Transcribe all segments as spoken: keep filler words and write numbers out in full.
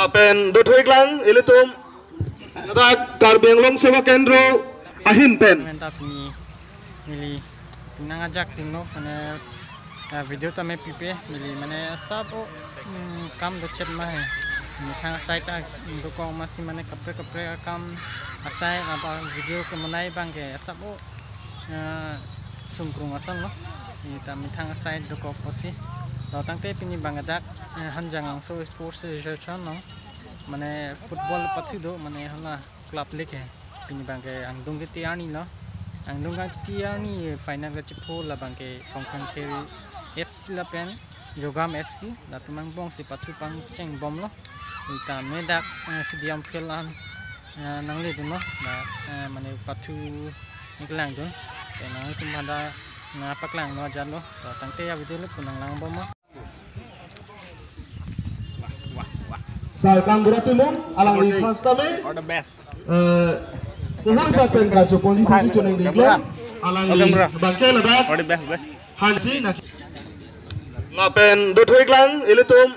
Lapen dothoiklang ilitum ladak Karbi Anglong Seva Kendra ahin pen. Menta pini neli nangajak tingno mane, ah, video tame pipe neli mane asap o, mm, kam dochet ma he. Methang asai ta dokok masi mane kaprek kaprek akam asai apa video kemanai abang ke asap o, ah, sungkrung asonlo. Neta methang asai dokok pusi. Lo tangte pini abang ajak, eh, Hanjanglangso Sports Association along mane football pathu do mane hala club league he. Pini abang ke angdeng keti arni lo. Angdeng keti arni final kachepho labang ke Rongkhang Kheri F C lapen Jogam F C latum angbong si pathu pangchengbomlo. Neta me dak, eh, stadium field an, eh, nangledunlo. Na, eh, mane pathu nangkelangdun. Te nangtum hada nangpaklanglo ajarlo. To tangte ya video lo pu nanglangbomlo. Sar Kangbura Timung, alangli first time, all the best, eh, puhoi bapen kachopon di pusi choningri klem, alangli, okay, bro, abang ke ladak, all the best, bro. Hansi na. Lapen dothoiklang ilitum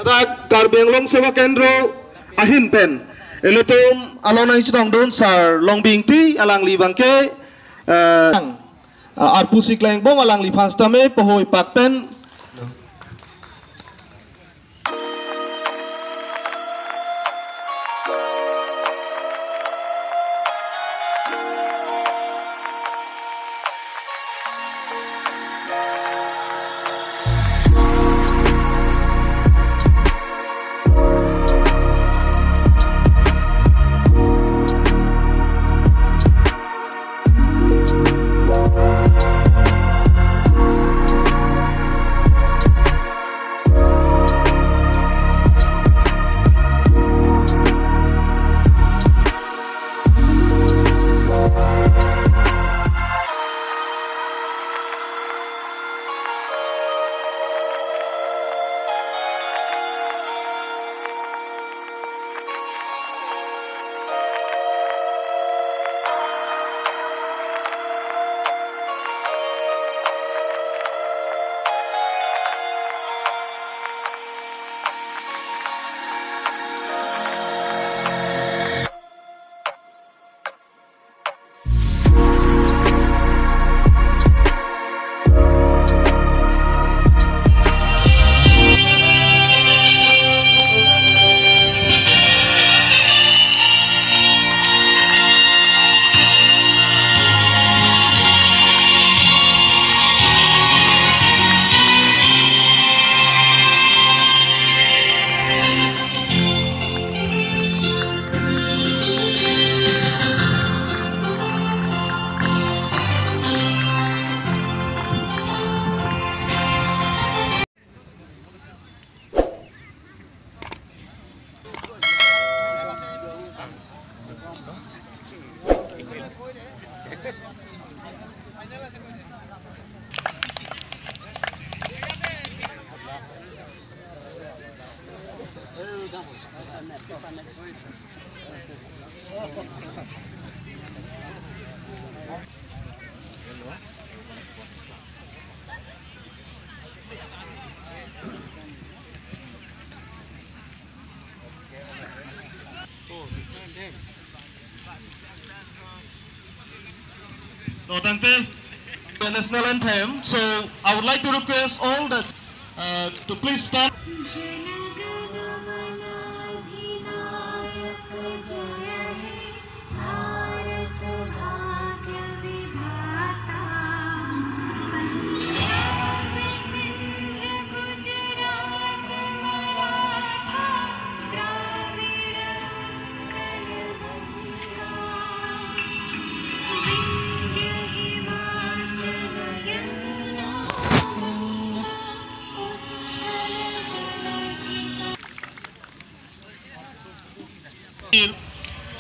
ladak Karbi Anglong Seva Kendra ahin pen ilitum along nangchetongdun Sar Longbing Ingti, alangli abang ke, eh, ah, arpu si klengbom, alangli first time puhoi pak pen. So, tangte, the national anthem. So, I would like to request all the, uh, to please stand.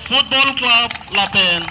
Football Club lapen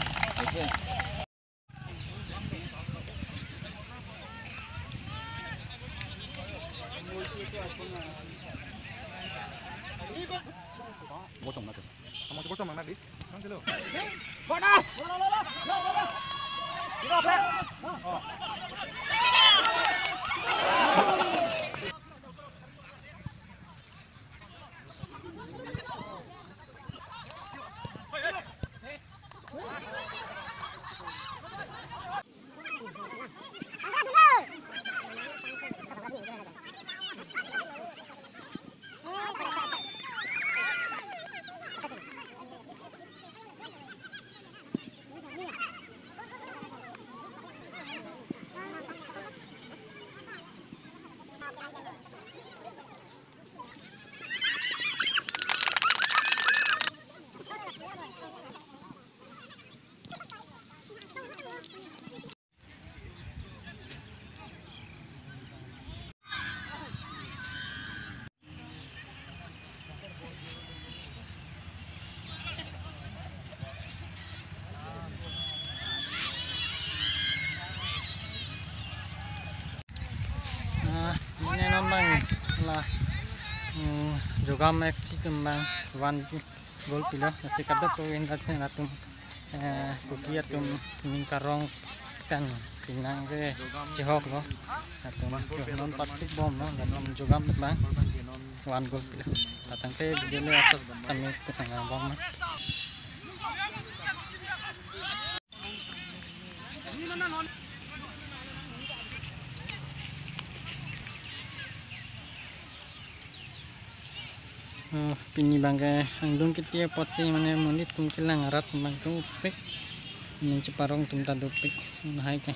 Jogam F C atum abang one goal pilo, lasi kadokave inut atum, eh, Kuki atum ning karong pen penang ke chehoklo. Latum non patik bomlo, latum Jogam abang one goal pilo. Tangte video le asap tame kusang bom. Oh, pini abang ke angdung kiti apotsi mane monit atum kelang arat abang dopik. Ning cheparong atum ta dopik. Lahai ke.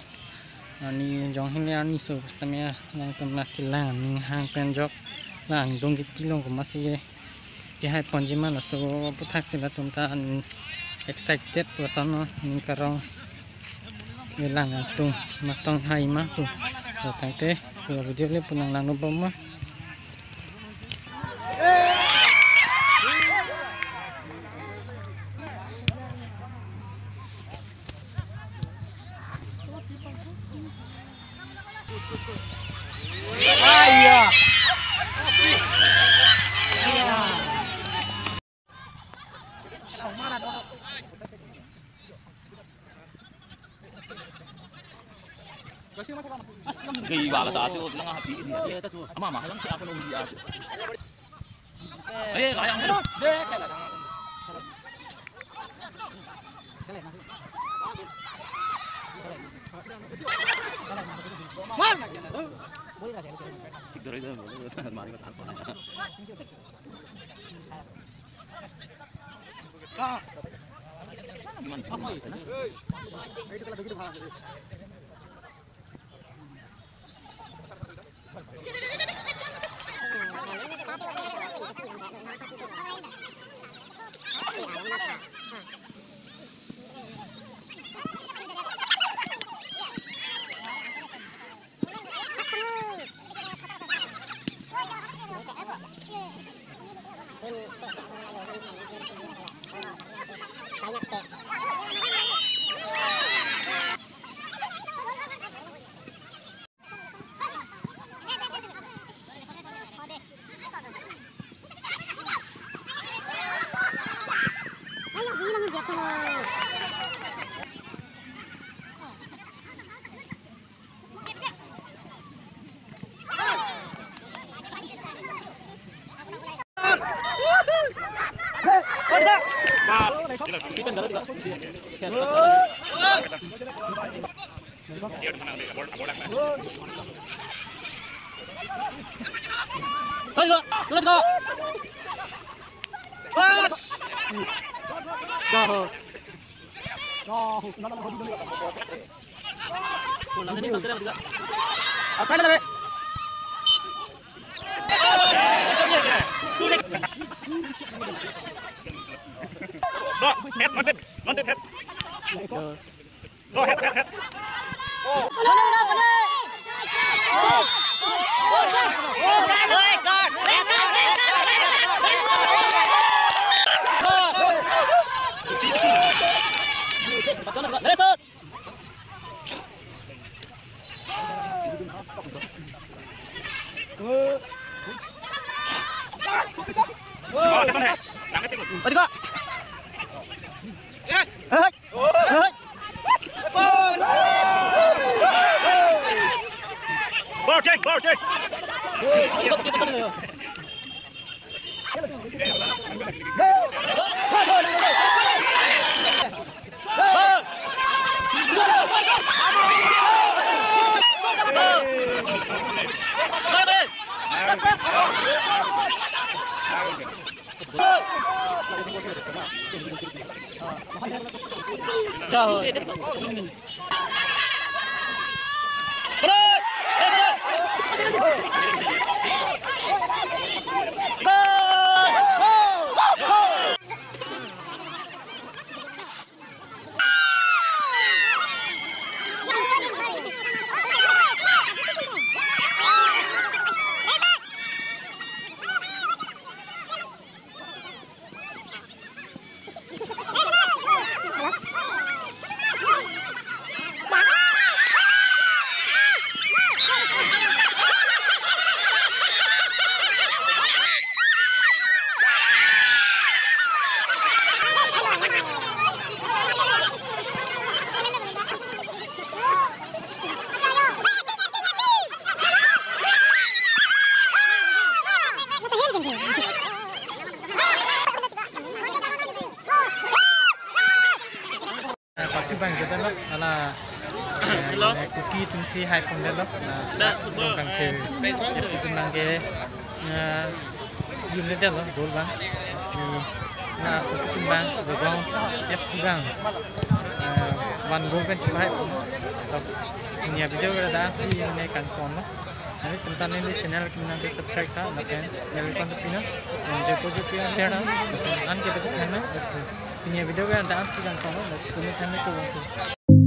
Arni jong hile arni so stamina lang atum la kelang ning hang pen jok. La angdung kiti along komatsi je. Kehai ponji ma laso aputhaksi latum ta an excited puson no ning karong. Kelang atum matong hai ma pu. Tangte pura video le pulang lang bom ma. Gay wala ta achu, lang hati ni achu. Ama ma lang si apa nung dia achu. Eh, layang mo. Tigdoro itu, mari ko tanpa. Ball check, ball check. Pachu bang jodan lo, hala, eh, Kuki atumsi hai pon det lo, la, Dongkamthir F C atum abang ke, eh, yun det lo, goal abang. Si, la, Kuki atum abang, Jogong F C abang, eh, one goal pen chepahai pon. To, pini avideo ke ladak si ne kangton lo. Nanglitum ta neli channel kimi nang subscribe tha, lapen bell icon ta pi nang, lapen jopo jopo share nang, lapen an ke baji thang nang, bas. Pini avideo ke ladak si kangton lo, bas, pini thang nang ke bang tu.